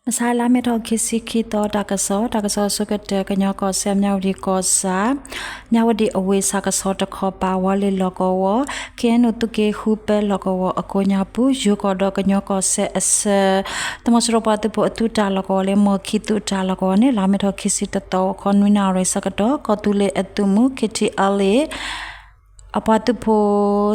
မဆါလါမ့ၤထီၣ်ခံဆံခံသီ တၢ်ကစီၣ်, တၢ်ကစီၣ်အဆိကတၢၢ် ကညီကီၢ်စဲၣ် မြဝတီကီၢ်ဆၣ်, မြဝတီအဝ့ၢ် ဆၣ်ကဆီတခီပၤ ဝီၤလ့ၤလီၢ်ကဝီၤ, ခ့ၣ်အဲၣ်ယူၣ် သုးက့ဃုပဲလီၢ်ကဝီၤအကိးညါပူၤ ယိၤကီၢ်ဒီးကညီကီၢ်စဲၣ်အဆၢ သုးမီၤစိရိၤပှၤသုးဖိအသုးတၢ်လီၢ်ကဝီၤလၢ မီၢ်ခံသုးတၢ်လီၢ်ကဝီၤန့ၣ် လါမ့ၤထီၣ်ခံဆံတသီ ဂီၤခီနွံနၣ်ရံၣ်ဆၢကတီၢ် ကီၢ်သူလ့ၤအသုးမုၢ် ခ့ၣ်ထံအလ့ၣ် အပှၤသုးဖိ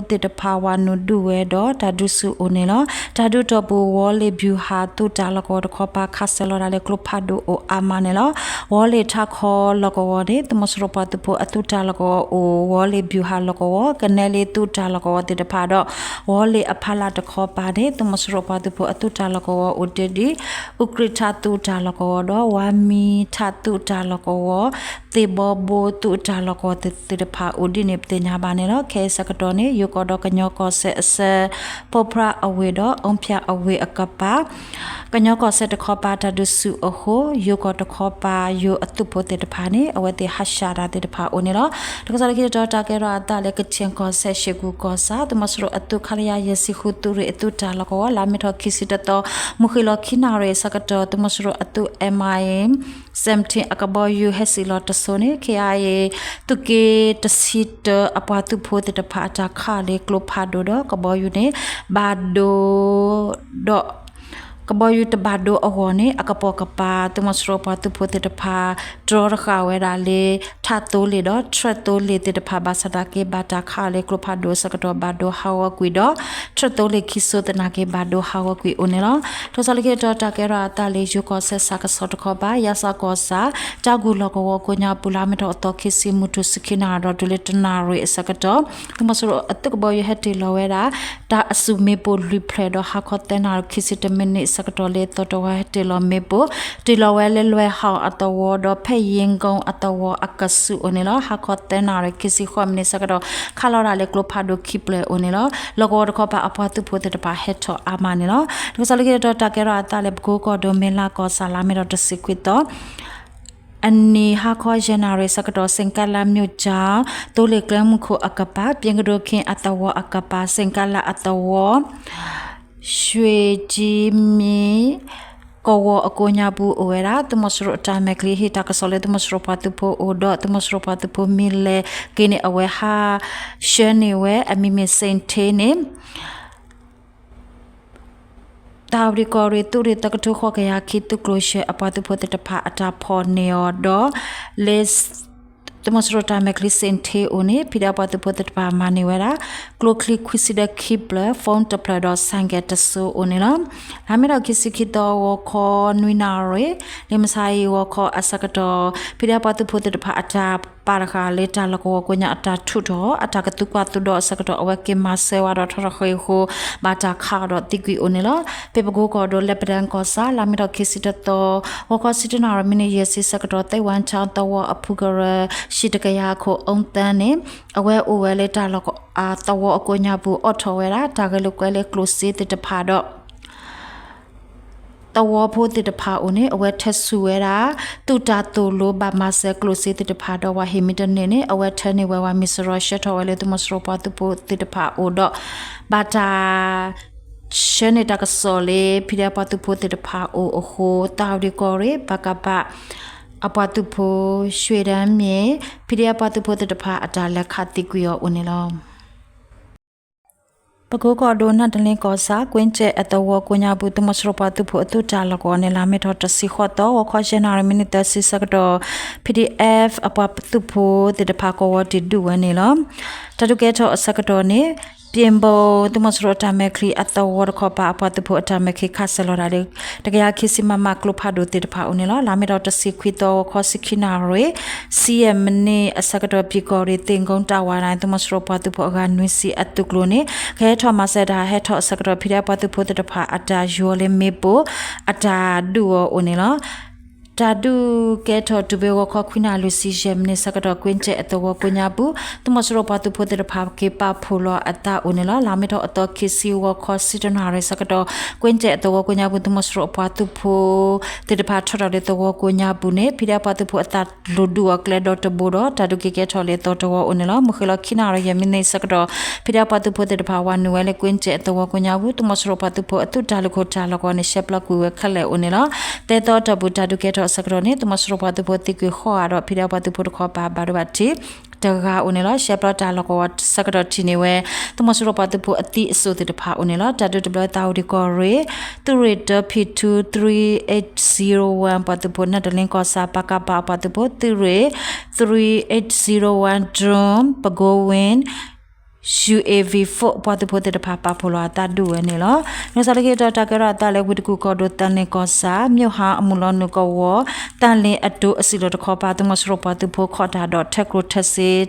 သ့ၣ်တဖၣ် ဝၤနုာ်ဒုးဝဲဒီး တၢ်ဒုးဆူၣ်အိၣ်န့ၣ်လီၤ. တၢ်ဒုးတီၢ်ပူၤ ဝီၤလ့ၤ ဗျူဟာ သုးတၢ်လီၢ်ကဝီၤတခီပၤ ခးစဲၤလီၤဒၣ်လၢကျိဖးဒိၣ်အိၣ်အါမးန့ၣ်လီၤ. ဝီၤလ့ၤထးခီလီၢ်ကဝီၤန့ၣ် သုးမီၤစိရိၤပှၤသုးဖိအသုးတၢ်လီၢ်ကဝီၤအိၣ် ဝီၤလ့ၤ ဗျူဟာ လီၢ်ကဝီၤ ကနဲလ့သုးတၢ်လီၢ်ကဝီၤသ့ၣ်တဖၣ်ဒီး ဝီၤလ့ၤအဖီလာ်တခီပၤန့ၣ် သုးမီၤစိရိၤပှၤသုးဖိအသုးတၢ်လီၢ်ကဝီၤအိၣ်တ့ၢ်ဒံး အူကြံၣ်ထးသုးတၢ်လီၢ်ကဝီၤဒီး ဝါမံထးသုးတၢ်လီၢ်ကဝီၤ သ့ၣ်ဘီဘိသုးတၢ်လီၢ်ကဝီၤသ့ၣ်တဖၣ်အိၣ်ဒ်န့ၣ် ပသ့ၣ်ညါဘၣ်န့ၣ်လီၤ. ခဲအံၤဆၢကတီၢ်န့ၣ် ယိၤကီၢ်ဒီးကညီကီၢ်စဲၣ်အဆၢ ပိၢ်ဖြါအဝ့ၢ်ဒီး အူဖၠၣ်အဝ့ၢ်အကပၤ ကညီကီၢ်စဲၣ်တခီပၤ တၢ်ဒုးဆူၣ်အဃိ ယိၤကီၢ်တခီပၤ ယိၤအသုးဖိသ့ၣ်တဖၣ်န့ၣ် အဝဲသ့ၣ်ဟးဆှဲးတၢ်သ့ၣ်တဖၣ်အိၣ်န့ၣ်လီၤ. တၢ်ကစီၣ်လၢခံတတီၤ တၢ်ကဲထီၣ်အသးလၢ ကခၠ့ၣ်ကီၢ်စဲၣ် ရှ့ၣ်ကူၣ်ကီၢ်ဆၣ် သုးမီၤစိရိၤအသုး ခလရ ယဲၢ်ဆံဃု သုးရ့ၣ်အသုးတၢ်လီၢ်ကဝီၤ လါမ့ၤထီၣ်ခံဆံတသီ မုၢ်ဃ့ၢ်လီၤခံနၣ်ရံၣ်အဆၢကတီၢ် သုးမီၤစိရိၤအသုး M I A seventeen အကဘီယူၤဟဲစံၣ်လီၤတစိၤန့ၣ် ခ့ၣ်အဲၣ်ယူၣ် သုးက့တဆံတၢ အပှၤသုးဖိသ့ၣ်တဖၣ်အတၢ်ခးလၢကျိဖးဒိၣ်ဒီး ကဘီယူၤန့ၣ် ဘၣ်ဒိဒီး ကဘီယူၤတဘၣ်ဒိအဂီၢ်န့ၣ် အကပိာ်ကပၤ သုးမီၤစိရိၤပှၤသုးဖိသ့ၣ်တဖၣ် တြီတဃာ်ဝဲဒၣ်လၢ ထးသိလ့ၣ်ဒီး ထြဲးသိလ့ၣ်သ့ၣ်တဖၣ် ဘၣ်ဆၣ်သနာ်က့ ဘၣ်တၢ်ခးလၢကျိဖးဒိၣ်အဆၢကတီၢ် ဘၣ်ဒိဟးဂီၤကွံာ်ဒီး ထြဲးသိလ့ၣ်ခံစိသနာ်က့ ဘၣ်ဒိဟးဂီၤကွံာ်အိၣ်န့ၣ်လီၤ. တၢ်ကစီၣ်လၢခံတတီၤ တၢ်ကဲထီၣ်အသးလၢ ယိၤကီၢ်စဲၣ် ဆၣ်ကဆီတခီပၤ ယါစၢ်ကီၢ်ဆၣ် တၢ်ဂုၢ်လီၢ်ကဝီၤကိးညါပူၤ လါမ့ၤထီၣ်အသီခံဆံ မုၢ်ထူၣ်ဆံခံနၣ်ရံၣ်ဒီး တုၤလၢတနၣ်ရံၣ်အဆၢကတီၢ် သုးမီၤစိရိၤအသုးကဘီယူၤဟဲတ့ၢ်လီၤဝဲဒၣ် တၢ်အစုမ့ၣ်ပိၢ်လွံၢ်ဖျၢၣ်ဒီး ဟါခီသၢနၣ်ရံၣ်ခံဆံတမံးနံးအဆၢကတီၢ်လၢ သီတဝါဟဲတ့ၢ်လီၤမ့ၣ်ပိၢ် တ့ၢ်လီၤဝဲလၢလွဲၢ်ဟီၣ်အသဝီဒီး ဖဲယ့ၣ်ကိၣ်အသဝီအကဆူးအိၣ်န့ၣ်လီၤ. ဟါခီသၢနၣ်ရံၣ်ခံဆံဃိးမံးနံးအဆၢကတီၢ် ခးလီၤဒၣ်လၢကျိဖးဒိၣ်ခံဖျၢၣ်အိၣ်န့ၣ်လီၤ. လီၢ်ကဝီၤတခီပၤအပှၤသုးဖိသ့ၣ်တဖၣ်ဟဲထီၣ်အါမးန့ၣ်လီၤ. တၢ်ကစီၣ်လၢခံတတီၤ တၢ်ကဲထီၣ်အသးလၢ ပကိကီၢ်ဒိၣ် မ့ၢ်လါကီၢ်ဆၣ် လါမ့ၤထီၣ်တဆံခွံသီ အနံၤဟါခီယဲၢ်နၣ်ရံၣ်ဆၢကတီၢ် စ့ၣ်ကါလါ မြို့ကျောင်း သိလ့ၣ်ကျဲမုၢ်ခိၣ်အကပၤ ပၠ့ကဒိခ့အသဝီအကပၤ စ့ၣ်ကါလါအသဝီ ရွှေကြီးမြစ် ကဝီၤအကိးညါပူၤအိၣ်ဝဲဒၣ် သုးမီၤစိရိၤအတၢ်မဲာ်ချံ ဟ့ၣ်တၢ်ကစီၣ်လၢ သုးမီၤစိရိၤပှၤသုးဖိအိၣ်ဒီး သုးမီၤစိရိၤပှၤသုးဖိမ့ၢ်လဲၤက့ၤန့ၣ် အဝဲဟးဆှၢန့ၢ်ဝဲ အမံၤမ့ၢ်စ့ၣ်ထ့န့ၣ် တၢ်ဝံၤကီၢ်ရ့ၣ် သုးရ့ၣ်သၢကထိဃိးကယၤခံ သုးကျိၤဆှၢအပှၤသုးဖိသ့ၣ်တဖၣ်အတၢ်ဖီၣ်န့ၢ်အီၤဒီး လၢ သုးမီၤစိရိၤတၢ်မဲာ်ချံ စ့ၣ်ထ့အိၣ်န့ၣ် ဖံးဒဲးပှၤသုးဖိသ့ၣ်တဖၣ်မၤန့ၢ်ဝဲဒၣ် ကျိချံခွံဆံဒီးခံဖျၢၣ် phone တဖျၢၣ်ဒီး ဆိုင်ကယ်တစိၤအိၣ်န့ၣ်လီၤ. လါမ့ၤထီၣ်ခံဆံခံသီ ဂီၤခီနွံနၣ်ရံၣ် လၢမဆါအံၤဂီၤခီအဆၢကတီၢ် ဖံးဒဲးပှၤသုးဖိသ့ၣ်တဖၣ်အတၢ်ပာ်တဃာ်လၢတၢ်လီၢ်ကဝီၤကိးညါအတၢ်ထူးထီၣ် အတၢ်ကသူကွၢ်သူဒီးအဆၢကတီၢ် အဝဲက့ၤမၤစၢၤဝဲဒီးထီၣ်ထီၣ်ဃ့ၢ်ဃိ ဘၣ်တၢ်ခးအီၤဒီးသံကွံာ်အိၣ်န့ၣ်လီၤ. ဖဲပကိကီၢ်ဒိၣ် လၢပဒၢၣ်ကီၢ်ဆၣ် လါမ့ၤထီၣ်ခံဆံတသီ ဂီၤခီဆံတၢနၣ်ရံၣ် မံးနံးယဲၢ်ဆံဆၢကတီၢ် သဲဝၣ်ထၣ်သဝီအဖုကရၢ ဟံၣ်တကယၤခိၣ် အုန်းသန်း န့ၣ် အဝဲအိၣ်ဝဲလၢတၢ်လီၢ်သဝီအကိးညါပူၤ အိးထီၣ်ဝဲဒၣ် တၢ်ဂဲၤလိာ်ကွဲလၢကျိၣ်စ့သ့ၣ်တဖၣ်ဒီး သဝီဖိသ့ၣ်တဖၣ်အိၣ်န့ၣ် အဝဲထၢဆူၣ်ဝဲဒၣ် သုးတၢ်သိၣ်လိဘၣ်မၤစၢၤကျိၣ်စ့သ့ၣ်တဖၣ်ဒီး ဝၤဟ့ၣ်မံတန့ၢ်န့ၣ် အဝဲထၢန့ၢ်ဝဲဝၤမ့ၢ်စရီ ဆှၢထီၣ်ဝဲလၢသုးမီၤစိရိၤပှၤသုးဖိသ့ၣ်တဖၣ်အအိၣ်ဒီး ဘၣ်တၢ် ဆှၢန့ၢ်တၢ်ကစီၣ်လၢ ဖံးဒဲးပှၤသုးဖိသ့ၣ်တဖၣ်အိၣ်အဃိ တၢ်ဝံၤကီၢ်ရ့ၣ် ပကဖ အပှၤသုးဖိ ရွှေတန်းမြင့် ဖံးဒဲးပှၤသုးဖိသ့ၣ်တဖၣ်အတၢ်လဲၤခးသံကွံာ်အီၤအိၣ်န့ၣ်လီၤ. ပကိကီၢ်ဒိၣ် နၢ်တလ့ကီၢ်ဆၣ် ကွ့ကၠဲၣ်အသဝီကိးညါပူၤ သုးမီၤစိရိၤပှၤသုးဖိအသုးတၢ်လီၢ်ကဝီၤန့ၣ် လါမ့ၤထီၣ်တဆံဃိးသီ ဂီၤခီယဲၢ်နၣ်ရံၣ် မံးနံးသၢဆံဆၢကတီၢ် PDF အပှၤသုးဖိသ့ၣ်တဖၣ်ကဝီၤတံၢ်ဒုးဝဲန့ၣ်လီၤ. တၢ်ဒုးကဲထီၣ်အဆၢကတီၢ်န့ၣ် ပၠ့ဘိ သုးမီၤစိရိၤအတၢ်မဲာ်ချံအသဝီတခီပၤ အပှၤသုးဖိအတၢ်မဲာ်ချံခးစဲၤလီၤဒၣ်လၢ တကယၤခံဆံ မမ ကျိဖးဒိၣ်သ့ၣ်တဖၣ်အိၣ်န့ၣ်လီၤ. လါမ့ၤထီၣ်တဆံခွံသီ ဂီၤခီဆံခံနၣ်ရံၣ် ဆံယဲၢ်မံးနံးအဆၢကတီၢ် ပၠ့ကီၢ်ရ့ၣ် သ့ၣ်ကိၣ်တၢ်ဝါန့ၣ် သုးမီၤစိရိၤပှၤသုးဖိအဂၤနွံဆံအသုးကျိၤန့ၣ် ကဟဲထီၣ်မၤစၢၤတၢ်ဟဲထီၣ်အဆၢကတီၢ် ဖံးဒဲးပှၤသုးဖိသ့ၣ်တဖၣ်အတၢ်ယီၤလၢမ့ၣ်ပိၢ် အတၢ်ဒုးအီၤအိၣ်န့ၣ်လီၤ. တၢ်ဒုးကဲထီၣ်တုၤဖဲဂီၤခီခွံနၣ်ရံၣ်လွံၢ်ဆံယဲၢ်မံးနံးဆၢကတီၢ် ကွ့ၣ်ကၠဲၣ်အသဝီကိးညါပူၤ သုးမီၤစိရိၤပှၤသုးဖိသ့ၣ်တဖၣ်က့ၤပာ်ဖှိၣ်လီၤအသးအိၣ်န့ၣ်လီၤ. လါမ့ၤထီၣ်အသီခံဆံဂီၤခီဆံတၢနၣ်ရံၣ်ဆၢကတီၢ် ကွ့ၣ်ကၠဲၣ်အသဝီကိးညါပူၤ သုးမီၤစိရိၤပှၤသုးဖိသ့ၣ်တဖၣ်ထီၣ်ထီၣ်လၢသဝီကိးညါပူၤန့ၣ် ဖံးဒဲးပှၤသုးဖိအသးလူၤဒုးအီၤကျဲဒီတဘိဒီး တၢ်ဒုးက့ၤကဲထီၣ်လၢသီတဝီအိၣ်န့ၣ်လီၤ. မုၢ်ဃ့ၢ်လီၤခံနၣ်ရံၣ်ယဲၢ်မံးနံးဆၢကတီၢ် ဖံးဒဲးပှၤသုးဖိသ့ၣ်တဖၣ်ဝၤနုာ်ဝဲလၢကွ့ၣ်ကၠဲၣ်အသဝီကိးညါပူၤ သုးမီၤစိရိၤပှၤသုးဖိအသုးတၢ်လုၢ်ခိၣ်တၢ်လီၢ်ကဝီၤန့ၣ် ရှဲပျီကွံာ်ဝဲခဲလၢာ်အိၣ်န့ၣ်လီၤ. သၢသီအတီၢ်ပူၤတၢ်ဒုးကဲထီၣ်အဆၢကတီၢ်န့ၣ် သုးမီၤစိရိၤပှၤသုးဖိသံကွံာ်ဃိးဂၤဒီး ဖံးဒဲးပှၤသုးဖိတခီပၤဘၣ်ဒိဘၣ်ထံးတဂၤအိၣ်န့ၣ်လီၤ. ရှဲပျီတၢ်လီၢ်ကဝီၤဆၢကတီၢ်ထံၣ်န့ၢ်ဝဲ သုးမီၤစိရိၤပှၤသုးဖိအသံအစိၣ်သ့ၣ်တဖၣ်အိၣ်န့ၣ်လီၤ. တၢ်ဒုးတဘျီသးဝံၤဒံးကီၢ်ရ့ၣ် သုးရ့ၣ် တၢဖံးထူ three eight zero one ပှၤသုးဖိ နၢ်တလ့ကီၢ်ဆၣ် ပကဖ အပှၤသုးဖိ သုးရ့ၣ် three eight zero one drone ပကိဝ့ၣ် ယူဢေၣ်ဝံၣ် four ပှၤသုးဖိသ့ၣ်တဖၣ်ပာ်ဖှိၣ်လီၤအသးဒုးဝဲန့ၣ်လီၤ. နုာ်စၢ်လၢက့ၤဒီးတၢ်ကဲထီၣ်အသးလၢဝ့ၢ်တကူၣ်ကီၢ်ဒိၣ် သၣ်လ့ၣ်ကီၢ်ဆၣ် မိၢ်ဟါအမုၢ်လီၤနုာ်ကဝီၤ သၣ်လ့ၣ်အဒိၣ်အစံၣ်လီၤတခီပၤ သုးမီၤစိရိၤပှၤသုးဖိခီၣ်တၢ်ဒီး ထၢကျိၣ်ထၢစ့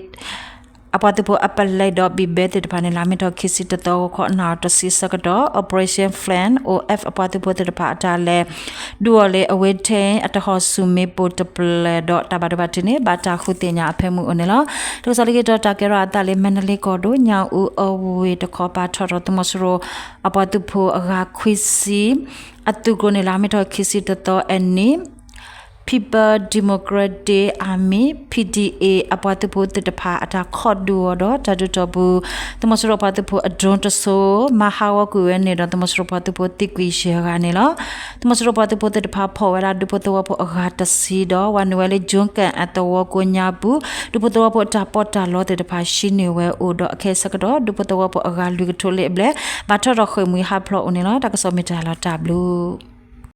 အပှၤသုးဖိအပလဲၤဒီးဘံၣ်ဘဲသ့ၣ်တဖၣ်န့ၣ် လါမ့ၤထီၣ်ခံဆံတသီဂီၤခီနၣ်ရံၣ်တဆံဆၢကတီၢ် Operation Flame အိၣ် F အပှၤသုးဖိသ့ၣ်တဖၣ်အတၢ်လဲၤဒုးအီၤလၢအဝ့ၢ်ထဲအတဟီၣ်ဆူၣ်မ့ၣ်ပိၢ်တဖျၢၣ်ဒီး တၢ်ဘၣ်ဒိဘၣ်ထံးန့ၣ် ဘၣ်တၢ်ဃုသ့ၣ်ညါအဖၢမုၢ်အိၣ်န့ၣ်လီၤ. တၢ်ကစီၣ်လၢက့ၤဒီးတၢ်ကဲထီၣ်အသးလၢ မၣ်တလ့ကီၢ်ဒိၣ် ညၣ်အူအဝ့ၢ်တခီပၤထီၣ်ထီၣ် သုးမီၤစိရိၤအပှၤသုးဖိအဂၤခွံဆံ အသုးကျိၤန့ၣ် လါမ့ၤထီၣ်ခံဆံတသီအနံၤ People Democratic Army P D A အပှၤသုးဖိသ့ၣ်တဖၣ်အတၢ်ခိးဒုးအီၤဒီး တၢ်ဒုးတီၢ်ပူၤ သုးမီၤစိရိၤပှၤသုးဖိအ drone တစိၤ မၤဟးဂီၤကွံာ်ဝဲန့ၣ်ဒီး သုးမီၤစိရိၤပှၤသုးဖိသံကွံာ်ယဲၢ်ဂၤန့ၣ်လီၤ. သုးမီၤစိရိၤပှၤသုးဖိသ့ၣ်တဖၣ်ဖီၣ်ဝဲဒၣ်ဒူဖိသဝီဖိအဂၤတဆံဒီး ဝၤနုာ်ဝဲလၢ ကၠိကၣ်အသဝီကိးညါပူၤ ဒူဖိသဝီဖိအတၢ်ပီးတၢ်လီသ့ၣ်တဖၣ် ဟံးန့ၢ်ဝဲအိၣ်ဒီး အခဲအံၤဆၢကတီၢ် ဒူဖိသဝီဖိအဂၤလွံၢ်ကထိလၢအဘျဲၣ် ဘၣ်ထီၣ်ထီၣ်ဃ့ၢ်မှံဟးဖျိးအိၣ်န့ၣ်လီၤ. တၢ်ကစီၣ်မ့ၢ်တၢ်လီၤတၢ်ဘျုး